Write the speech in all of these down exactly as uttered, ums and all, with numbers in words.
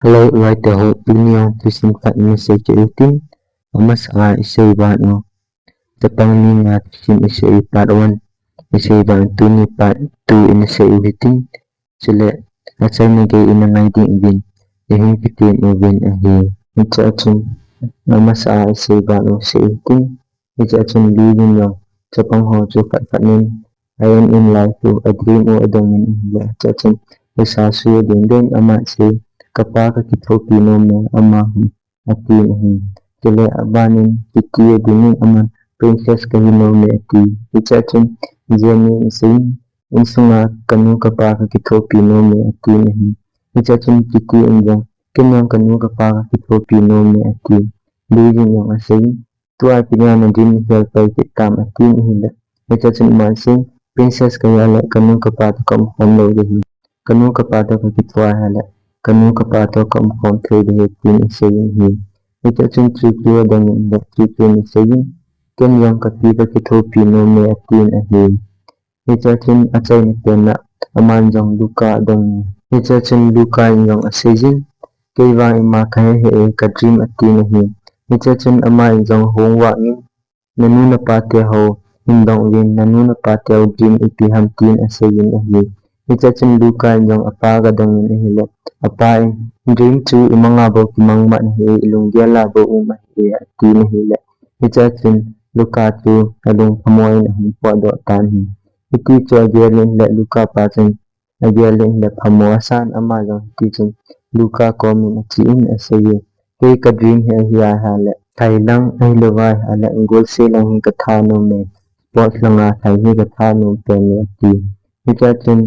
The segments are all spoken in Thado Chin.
Hello, loite ho, tuni jong thusim khat ina sei kit u hitin, amasa a isei ban u. Chapang ni nga thusim isei u part one, isei ban u tuni part two ina sei u hitin, chule achaina gei ina ngai ding uvin, ihung kitem uvin ahi. Hiche a chun, amasa a isei ban u sei u hitin, hiche a chun Lu jin jong, chapang ho chu khat khat nin, a aim in life u, a dream u adong in ahile, hiche a chun, husa su ading den, aman asei, kapa kakithopi nom e, ama hi, atin ahi. Chule aban in, Kitty ading in, aman, princess kahi nom e, ati. Hiche a chun, Jenny in asei, insunga kanu kapa kakithopi nom e, atin ahi. Hiche a chun, Kitty in jong, ken jong kanu kapa kakithopi nom e, ati. Lu jin jong asei, tua ipi dinga na dream hi hel pai kit tam, atin ahile. Hiche a chun aman asei, princess kahi a le, kanu kapa toh kaum khom lou ding ahi. Kanu kapa toh kakithopi a le, kanu kapa toh kaum khom thei ding ahi, tin asei in ahi. Hiche a chun Chu Chu adong in le, Chu Chu in asei in, ken jong kapi kakithopi nom e, atin ahi. Hiche a chun achaina pen a, aman jong Luca adong in. Hiche a chun Luca in jong asei in, kei vang ima kahe hih e, ka dream, atin ahi. Hiche a chun ama in jong hung vang in, nanu napa te ho hin dong uvin, nanu napa te ho dream ipi ham, tin asei in ahi. Hiche a chun Luca in jong apa aga dong in ahile, apa in, dream chu imang a bou kimang man ahi, ilunggel a bou um ahi, atin ahile. Hiche a chun Luca chu alung phamo in ahung potdoh tan ahi. Hiti chu agel in le Luca pa chun agel in le phamo asan, ama jong hiti chun Luca kom in ache in asei e, kei ka dream hi ahi a, ahile thai lang ahilou va ahile golseh lang hi katha nom e, sports langa thai hi katha nom pen e, ati. Hiche a chun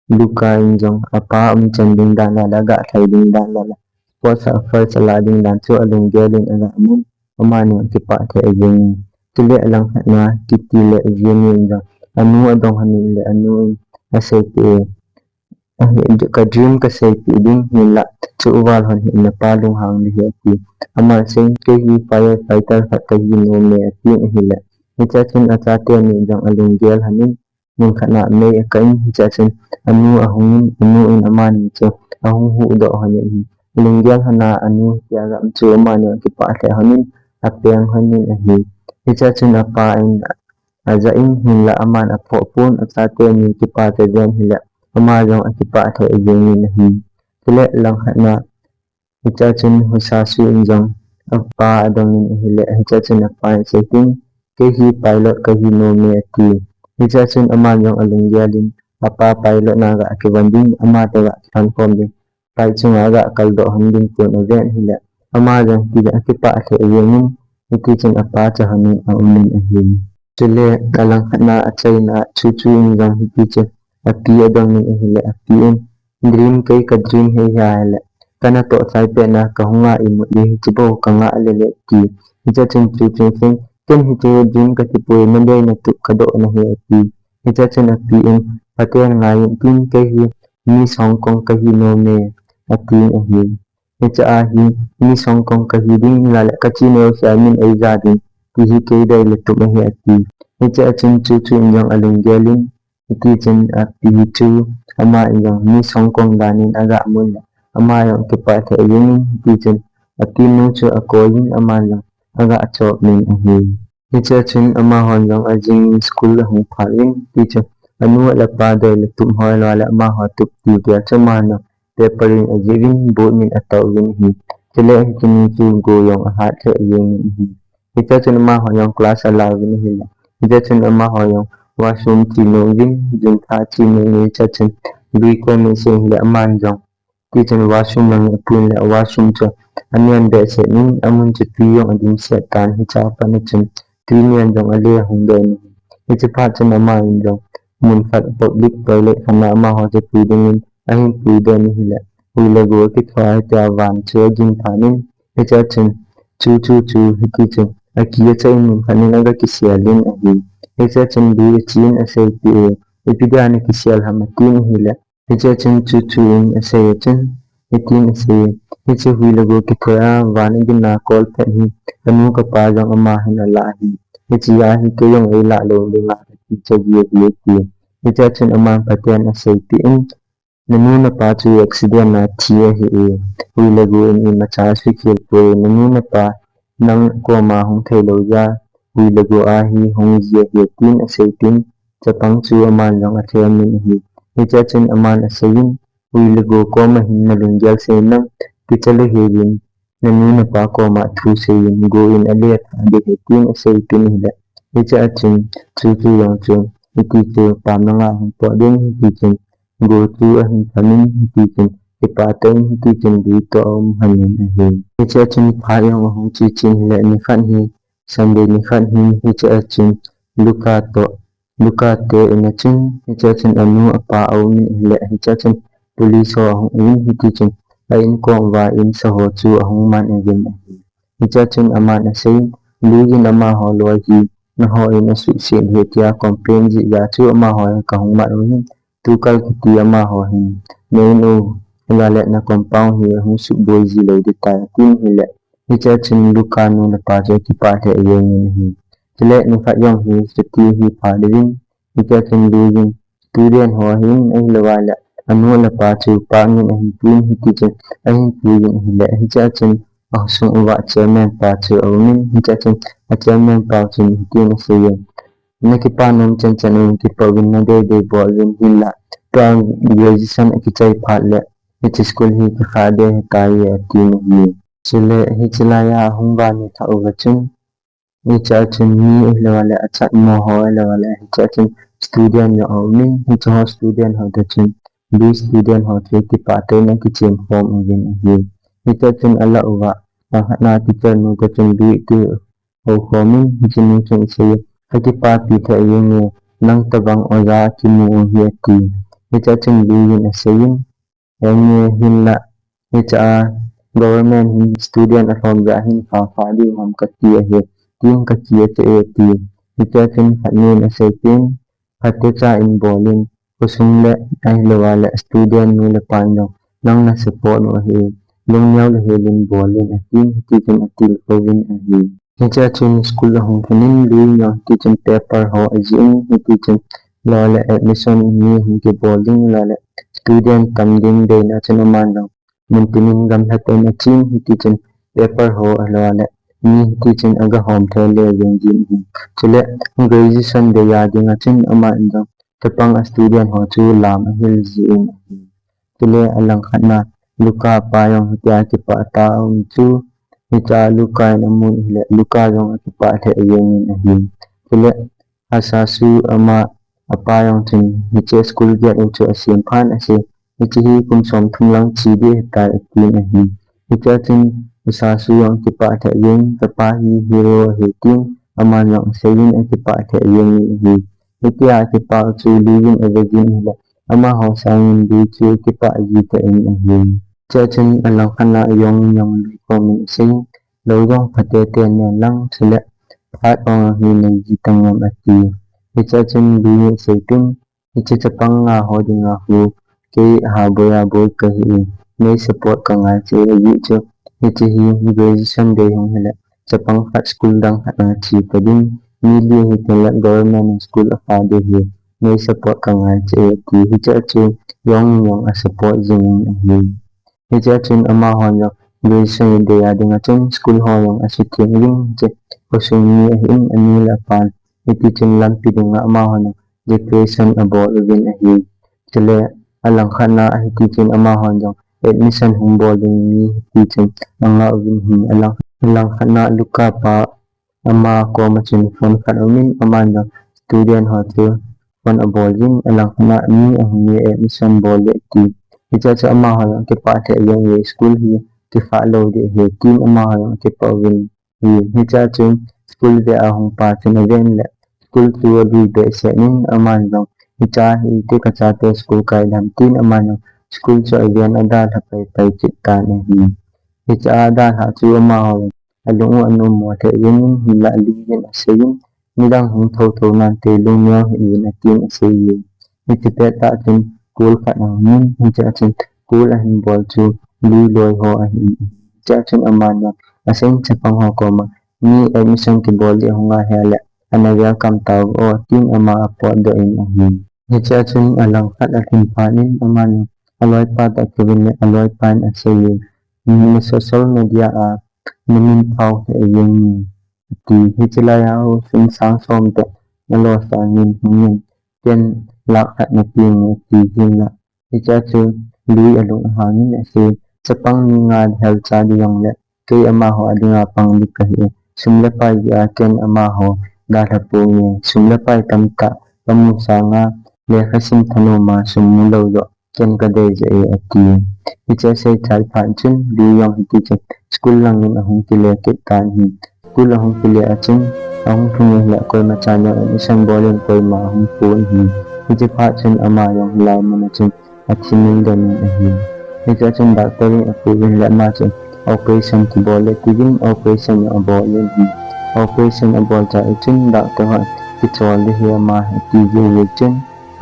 Luca in jong apa umchan ding dan a le aga thai ding dan a le sports a first ala ding dan chu alunggel in aga mun, amani akipah thei jeng in. Chule alangkhat na Kitty le Jenny in jong anu adong lhon in le anu in aseipeh e, ka dream kaseipeh ding hinla, chu uval lhon hi napa lunghang ding ahi, ati. Aman asei, kei hi firefighter khat kahi nom e, atin ahile. Hiche a chun achate ni jong alunggel lhon in, mun khat na mei akah in, hiche a chun anu ahung in, anu in amani chu ahung huhdoh lhon in ahi. Lunggel lhon a anu hi aga um chu amani akipah lheh lhon in, apeng lhon in ahi. Hiche a chun apa in ajah in, hinla aman aphoh pon, achate ni kipah ta jeng hile, ama jong akipah thei jeng in ahi. Chule langkhat na, hiche a chun husa su in jong apa adong in ahile, hiche a chun apa in asei in, kei hi pilot kahi nom e, ati. Hiche a chun aman jong alunggel in, apa pilot na aga kivon ding, ama toh aga kihon khom ding, flight chunga aga kaldoh lhon ding pon aven ahile, ama jong hiti chun akipah thei jeng in, hiti chun apa cha lhon in aum in ahi. Chule alangkhat na achaina a Chu Chu in jong hiti chun api adong in ahile, api in, dream, kei ka dream hi ahi a le, kana toh chai pet na kahung a imut ding hiche bou kanga lele, ati. Hiche a chun Chu Chu in asei, ken hiche dream kati poi, nadei natup kadoh nahi, ati. Hiche a chun api in, phaten ngai in tin, kei hi Miss Hong Kong kahi nom e, atin ahi. Hiche a hi Miss Hong Kong kahi ding, hinla le kachineu hi amin eija ding, ti hi kei dei le tup ahi, ati. Hiche a chun Chu Chu in jong alunggel in, hiti chun api chu ama in jong Miss Hong Kong dan in aga mun le, ama jong akipah thei jeng in, hiti chun api nu chu akoi in, ama jong aga chop in ahi. Hiche a chun amahon jong ajing in school ahung phal in, hiti chun anu le apa dei le tup hoi lou le, amaho tup ti dia chu amahon jong paper in ajih in, board in atao uvin ahi. Chule hiche ni chu go jong ahat lheh jeng in ahi. Hiche a chun amaho jong class ala uvin ahile, hiche a chun amaho jong washroom che nom uvin, jingtha che nom uvin, hiche a chun lui kom in asei in ahile, aman jong hiti chun washroom lang apui in le, washroom chu anen behseh in, amun chu tui jong adimset tan, hiche a pat na chun tui nen jong ale hung doh in ahi. Hiche phat chun aman jong mun khat public toilet khat na amaho chu pui ding in ahin pui doh in ahile, hui le go akithoa, hitia van chu agin phat in, hiche a chun Chu Chu chu hiti chun aki achai in mun khat in aga kisel in ahi. Hiche a chun lui ache in aseipeh e, ipi dia nakisel ham, atin ahile, hiche a chun Chu Chu in asei a chun, hitin asei, hiche hui le go kithoa van agin a kol pet hi kanu kapa jong ama hin alah ahi. Hiche a hi kei jong eilah lou ding a kati chai ahi, ati. Hiche a chun aman phaten aseipeh in, Nanu napa chu accident a thi ahi e. Hui le go in imacha asukhel poi. Nanu napa nang koma hung thei lou jeh a hui le go a hi hung ji ahi, tin asei tin, chapang chu aman jong athei amin ahi. Hichea chun aman aseiyin, hui le go koma hin nalunggel seiyin, kicha lou hel in, nanu napa koma thu seiyin, go in ale pha ding ahi, tin asei tin ahile. Hichea chun, chuche jong chu, hiti chu pamlanga hung pot ding, hiti chun, go chu ahin phamin, hiti chun, kipah tah in, hiti chun, lui toh aum lhonin ahi. Hichea chun, phat jong ahung che chen le, nikhat hi, Sunday nikhat hi, hichea chun, Luka toh, Luka te in a chun, hichea chun, anu apa aumin ahile, hichea chun, police ho ahung in, hiti chun, a inkom uva insa ho chu ahung man uvin ahi. Hichea chun aman aseiyin, lui in amaho loi hi, nangho in asuhset ahi tia complain jeh a chu amaho in kahung mat uvin, tukal kiti amaho hin, na in u, ahilou le na compound hi ahung suboi ji lou ding tai, tin ahile. Hichea chun Luka nu le pa chu akipah lheh jengin ahi. Chule nikhat jong hi chuti hi pha ding in, hichea chun lui in, student ho hin ahilou le, anu le apa chu park in ahin pui in hiti chun, ahin pui in ahile, hichea chun ahung sung uva chairman pa chu aumin, hichea chun a chairman pa chun hitin aseiyin, na kipah nom chan chan un, kipah uvin, nadei dei bol uvin, hinla tua graduation akichai phat le, hiche school hi kikhah ding ahitai, atin ahi. Chule hiche laiya ahung vanu thah uva chun, hichea chun mi ahilou le, achat mo ho ahilou le, hichea chun student jong aumin, hiche ho student ho toh chun, lui student ho chu kipah tah in akichen khom uvin ahi. Hichea chun alah uva, langkhat na teacher nu toh chun lui ati hou khomin, hiche nu chun aseiye, kakipapi lheh jenge, nang tabang oja kimu u hi ati. Hichea chun lui in aseiyin, Enge hinla, hichea government hin student alhom jeh a hin kha kha diu ham kati ahi, tin kaki ache e ati. Hichea chun khat nin asei tin, phatecha in bol in, khosung le ahilou le student nu le pa in jong nang na support u ahi, lungneo le hel in bol in atin, hiti chun atilkhou vin ahi. Hichea chun school ahung lhun in lui in jong hiti chun paper ho ajih in, hiti chun lou le admission mi hung kibol ding lou le student tam ding deina chun aman jong mun tin in gamlha tah in achen, hiti chun paper ho ahilou le mi hiti chun aga hom thei le jeng jin ahi. Chule graduation day a dinga chun aman jong chapang a student ho chu lam ahil jin ahi. Chule alangkhat na Luka pa jong hitia kipah tah a um chu, hichea Luka in amun ahile Luka jong akipah lheh jengin ahi. Chule Hasasu ama apa jong chun hiche school gate u chu asem phat in asei, hiche hi kum somthum lang che ding ahitai atin ahi. Hichea chun Hasasu jong akipah lheh jeng, kapa hi hero ahi tin aman jong aseiyin akipah lheh jengin ahi. Hitia akipah u chu lui in ave jin ahile, amaho sangin lui chu kipah ji tah in ahi. Hichea chun alangkhat na Yong in jong lui khomin aseiyin, lou jong phatechan nen lang, chule phat ong hi nei ji tang em ati. Hichea chun lui in asei tin, hiche chapang nga ho dinga hu, kei ha boi a boi kahi in, nei support kangai cheh e, ajeh chu hiche hi graduation day hung hile chapang khat school dang khat a che ta ding, mi li hita le government school a kha ding ahi, nei support kangai cheh e ati. Hichea chu Yong in jong asupport jingin ahi. Hichea chun amahon jong graduation day a dinga chun school ho jong asuthem uvin, hiche khosung mi ahin, anu le apan, hiti chun lampi dunga amahon jong decoration abol uvin ahi. Chule alangkhat na hiti chun amahon jong admission hung bol ding mi hiti chun anga uvin ahi. Alang, alangkhat na Luka pa ama koma chun phone khat aumin, aman jong student ho chu phone abol in, alangkhat na mi ahung e, admission bol le ati. Hichea chu amaho jong kipah lheh jenge, school hi kikhah lou ding ahi tin amaho jong kipah uvin ahi. Hichea chun school beh a hung pa chun aven le school chu alui behseh in, aman jong hichea hi iti kachate school kai ding ham tin aman jong school chu aven, adalha pai pai kit tan ahi. Hichea adalha chu amaho alung u anom mo lheh jengin, hinla lui in aseiyin, midang hung thou thou nante, lungneo hih un atin aseiye. Hiche pettah chun kol khat ahungin, hichea chun kol ahin bol chu lui loi ho ahin. Hichea chun aman jong aseiyin chapang ho koma, mi admission kibol ding ahung ahile, ana welcome tauve o, tin ama apotdoh in ahi. Hichea chun alangkhat alhin phat in aman jong Aloipa toh akiven le aloipa in asei e, "Na social media a namin phao hi ajeng e," ati. Hiche laiya housen sang som toh nalosah in hung in, ken lakh khat napeng e ati hinla. Hichea chu Lui alung ahangin asei, "Chapang mi nga hel cha ding jongle, kei amaho adinga pang ding kahi e. Sum le pai jeh a ken amaho dalha ponge. Sum le pai tamtah kamu sanga lekha sim thanom a sum mu lou joh ken kadei jeh e," ati. Hiche asei chai phat chun Lui jong hiti chun school langin ahung kile kit tan ahi. School ahung kile a chun, ahung lhung in le koima chan jong admission bol in koima ahung pon ahi. Hiche phat chun ama jong hilai mun a chun athi mil den in ahi. Hichea chun doctor in apuivin le ama chun operation kibol le tivin operation abol in ahi. Operation abol chai chun doctor hon kichol ding ahi ama hi ati jeh chun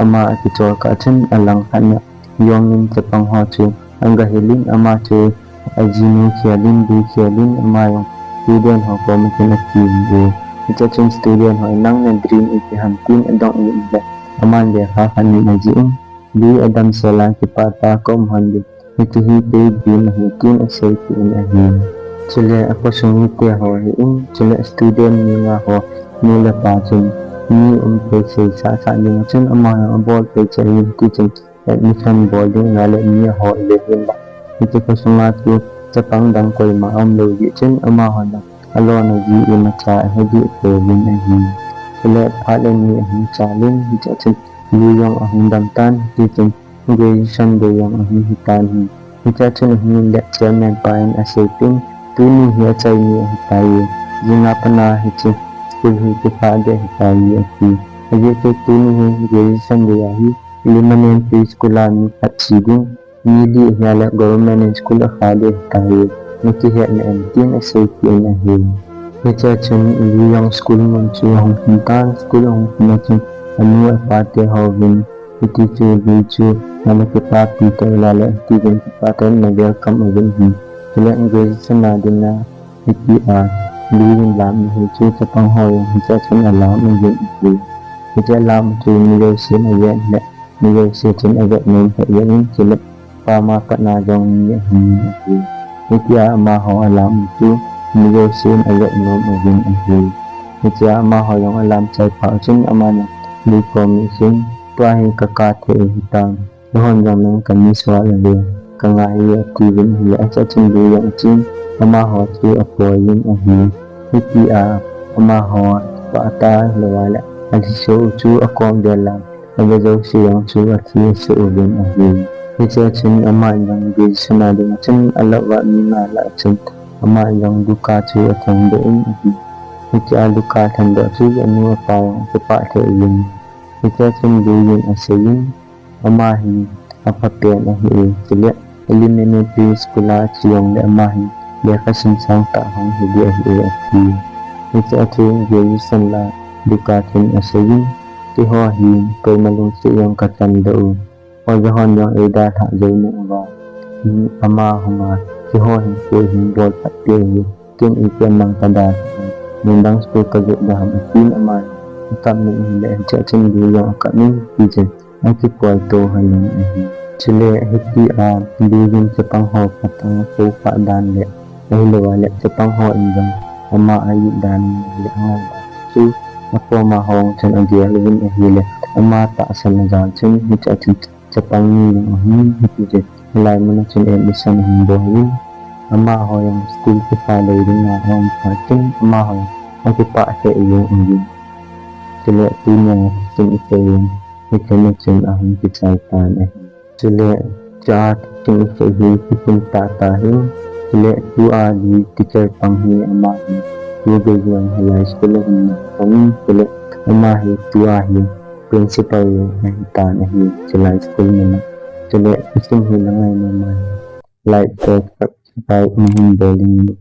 ama akichol kah chun alang khat na jong in chapang ho chu agahil in ama chu ajinu khel in, bu khel in ama jong student ho koma chun ati e. Hichea chun student ho in nang na dream ipi ham tin adong in le aman lekha khat in ajih in, Lui adamsel a kipah tah a ka um hon ding. Hiche hi kei dream ahi tin asei kit in ahi. Chule akhosung mite ho ahin, chule student mi nga ho nu le pa chun mi um thei sei sah sah ding a chun ama jong abol thei cheh ahi ti chun admission bol ding nga le mi ahol le hin la. Hiche khosunga chu chapang dang koima aum lou jeh chun amahon alona ji imacha ahe deh pouvin ahi. Chule phat le ni ahung chal in hichea chun Lui jong ahung dam tan, hiti chun graduation day jong ahung hi tan ahi. Hichea chun ahung in le chairman pa in asei peh in, tuni hi achai ni ahitai, jing a pat a hiche school hi kiphah ding ahitai ati. Ajeh chu tuni hi graduation day ahi, Ilimaneni Preschool a mi khat thi ding, mi li ahi a le government in school akhah ding ahitai, na kihet na em tin asei kit in ahi. Hichea chun Lui jong school mun chu ahung lhun tan, school ahung lhun a chun anu apa te ho vin, hiti chu Lui chu ana kipapi tah ula le hiti vin kipa tah in ana welcome uvin ahi. Chule graduation a dinga hiti a Lui vin lam ahi chu chapang ho jong hichea chun alam uvin ahi. Hichea lam chu mi jousen avet le mi jouse chun avet nom lheh jeng in, chule pam a pat a jong mi ahung in ahi. Hitia amaho alam u chu mi jousen avet nom uvin ahi. Hichea amaho jong alam chai phat chun aman jong Lui kom in ahin, tua hi ka kap thei ahitan, eihon jong nang ka miss val uve, ka ngai e atiuvin ahile, hichea chun Lui jong achen, amaho chu apoi in ahi. Hitia amaho pah tah lou a le alhiso u chu akom vel a, ave jouse jong chu athi asoh uvin ahi. Hichea chun aman jong graduation a dinga chun alah uva mi nga lah a chun aman jong dukan chu alhendoh in ahi. Hichea dukan alhendoh chu anu apa jong akipah lheh jengin. Hichea chun Lui in asei in, ama hi apha pen ahi e, chule Ilimaneni Preschool a athi jongle ama hi lekha sim sang tah hung hi ding ahi e ati. Hichea chu graduation la dukan chun asei in, keiho hi koima lungset jong kachamdoh u, oja hon jong eidalhah jou nom uva, ama hunga keiho hinkho hin bol phat peh u, ken ipi amang kadalhah, nungdang school kajoh ding ham atin ama akap in ahile, hichea chun Lui jong akap in, hiti chun akikoi to hel in ahi. Chule hitia Lui in chapang ho phatah a akou khah dan le, ahilou a le chapang hon jong ama a-it dan le angai dan chu akoma hung chun agel uvin ahile, ama tahsan a jal chun hichea chun chapang ni jong ahung, hiti chun hilai mun a chun admission ahung bol in, amaho jong school kiphah lou dinga aum phat chun amaho jong akipah lheh jeng uvin. Chule tunia thusim isei u hi, hiche a chun ahung kichai tan ahi. Chule chua thusim isei hi thusim tahtah ahi. Chule tua Lui teacher pang hi ama hi, tu gei jong hilai school a hin na pang in, chule ama hi tua hi principal ahitan ahi, chulai school mun a. Chule thusim hi na ngai nom a ahile, like, share, subscribe nahin bol ding in,